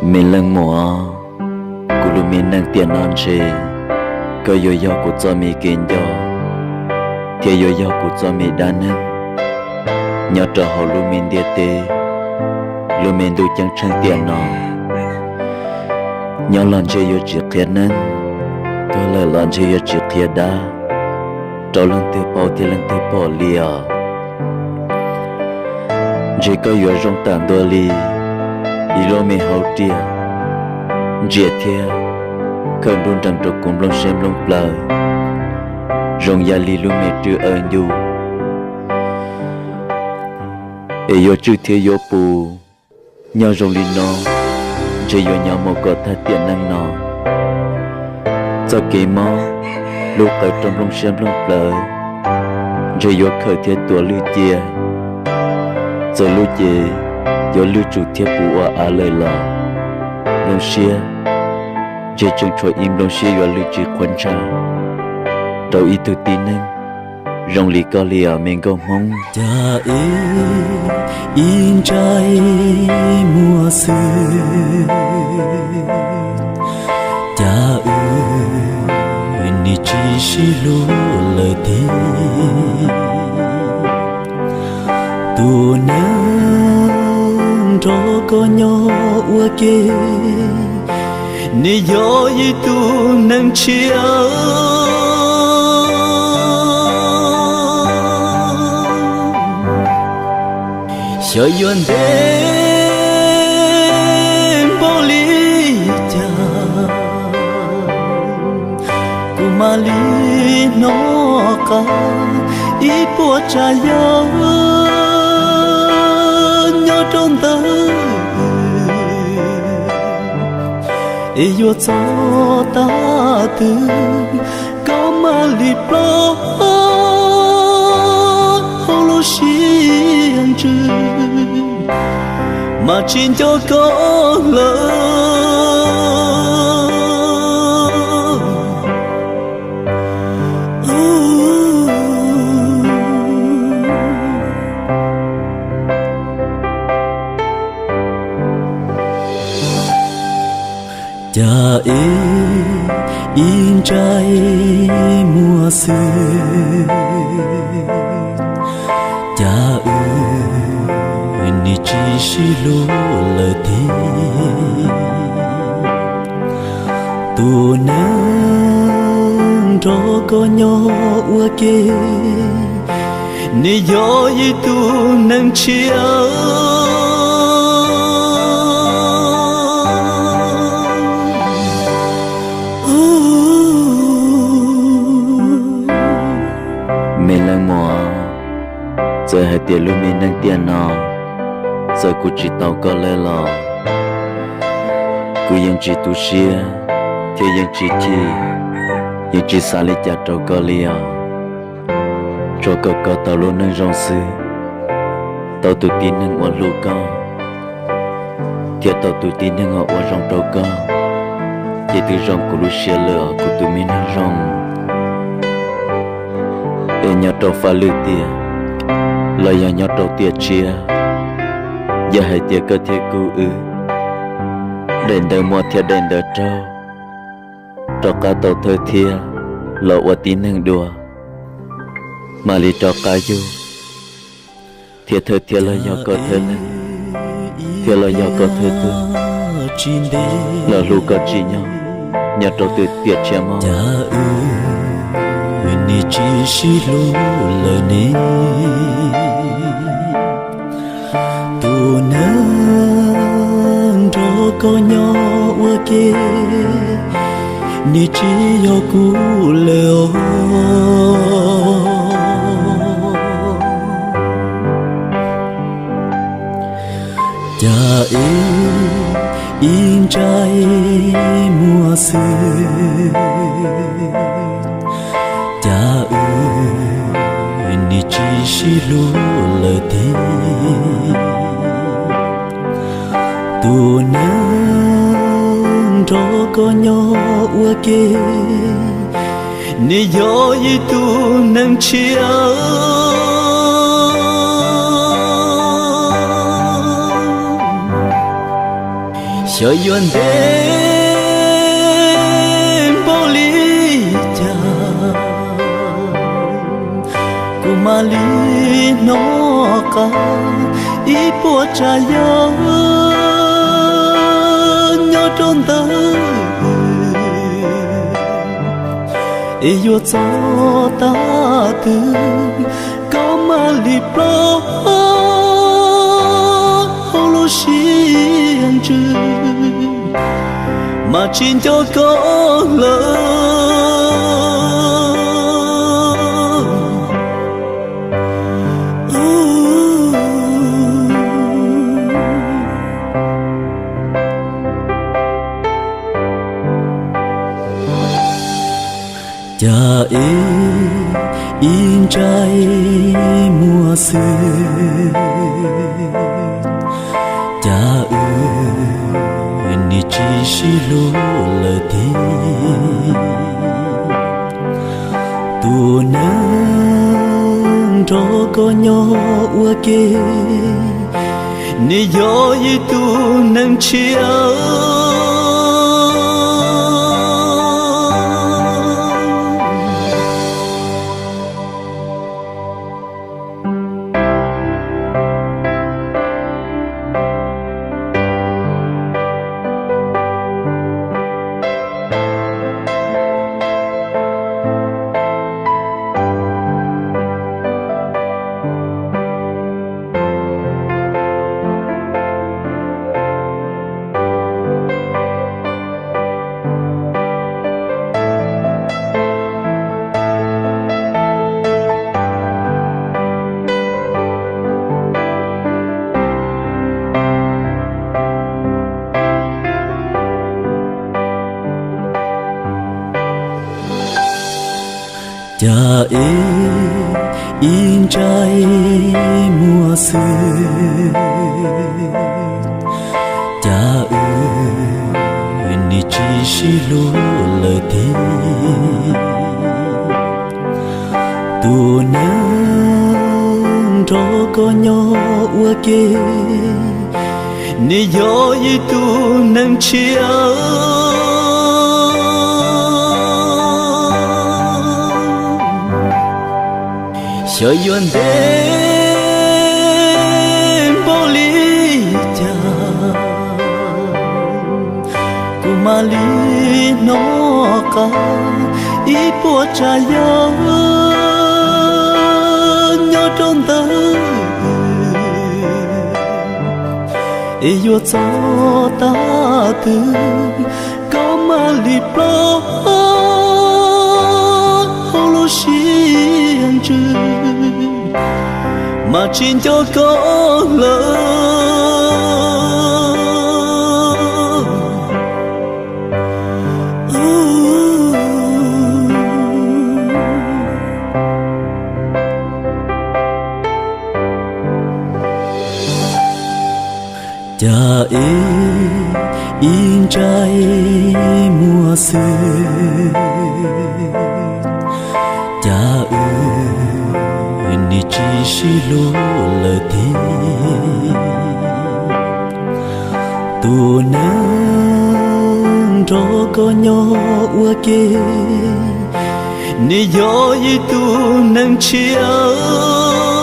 Me leej muam, kuv lub me neej tiam no ntshe koj yuav yog kuv txoj me kev nco, thiab yuav yog kuv txoj me dab neeg nyob rau hauv lub me ntiaj teb, lub me ntuj ceeb tsheej tiam no. Nyob los ntshe yuav tsis qhia neeg, tuag lawm los ntshe yuav tsis qhia dab rau leej twg paub thiab leej twg pom li os. Ntshe koj yuav zoo tam ntua li ib lub me hauv riam, ntsia thiab khawm nruj nrees rau kuv nplooj siab nplooj plawv, zoo yam li lub me rwj aw ncu. Es yuav tswj thiab yuav pus, nyob zoo li no, ntshe yuav nyob mus kom tag tiam neej no. Txoj kev mob lub qawv rau nplooj siab nplooj plawv, ntshe yuav khawm thiab tuav lwj cia. Txawm lub cev yuav lwj tsum thiab puv ua av lawm los, nplooj siab ntshe tseem tshuav ib nplooj siab yuav lwj tsis qhuav ntsha rau ib tug tib neeg zoo li koj li os me nkauj Hmoob. Cas ib, ib ntsais muag xwb, cas wb nim tsis sib hlub lawm tiag. Tus neeg nrog koj nyob ua ke, nws yog ib tug neeg tshiab. Xyov yuav ntev npaum li cas, kuv mam li hnov qab ib puas tsav yam nyob rau ntawm, es yuav txog tag twg koj mam li ploj hauv lub siab ntsws, mas tsis nco koj lawm. Cas ib, ib ntsais muag xwb, cas wb nim tsis sib hlub lawm tiag. Tus neeg nrog koj nyob ua ke, nws yog ib tug neeg tshiab. Me leej muam, txawm hais tias lub me neej tiam no, txawm kuv tsis tau koj lawm los kuv yeej tsis tu siab, thiab yeej tsis chim, yeej tsis xav li cas rau koj li os. Tsuas kom koj tau lub neej zoo xwb, tau tus tib neeg uas hlub koj, thiab tau tus tib neeg uas ua zoo rau koj, ces twb zoo kuv lub siab lawm os kuv tus me neeg zoo. Es nyob rau faj lwm tiam, los yog nyob rau tiam tshiab, yog hais tias koj thiab kuv wb daim ntawv muaj thiab daim ntawv raug, rov qab tau thawj thiab los ua tib neeg dua, mam li rov qab yug, thiab thawj thiab los yog koj thawj leeg, thiab los yog koj thawj tug, los hlub koj tsim nyog nyob rau tiam tshiab mog. Cas wb nim tsis sib hlub lawm ne, tus neeg nrog koj nyob ua ke, nws tsis yog kuv lawm os. Cas ib, ib ntsais muag xwb, cas wb nim tsis sib hlub lawm tiag. Tus neeg nrog koj nyob ua ke, nws yog ib tug neeg tshiab. Xyov yuav ntev npaum li cas kuv mam li hnov qab ib puas tsav yam nyob rau ntawm es yuav txog tag twg koj mam li ploj hauv lub siab ntsws, mas tsis nco koj lawm. Cas ib, ib ntsais muag xwb, cas wb nim tsis sib hlub lawm tiag. Tus neeg nrog koj nyob ua ke, nws yog ib tug neeg tshiab. Cas ib, ib ntsais muag xwb, cas wb nim tsis sib hlub lawm tiag. Tus neeg nrog koj nyob ua ke, nws yog ib tug neeg tshiab. Xyov yuav ntev npaum li cas kuv mam li hnov qab ib puas tsav yam nyob rau ntawm es yuav txog tag twg koj mam li ploj hauv lub siab ntsws, mas tsis nco koj lawm. Cas ib, ib ntsais muag xwb, cas wb nim tsis sib hlub lawm tiag. Tus neeg nrog koj nyob ua ke, nws yog ib tug neeg tshiab.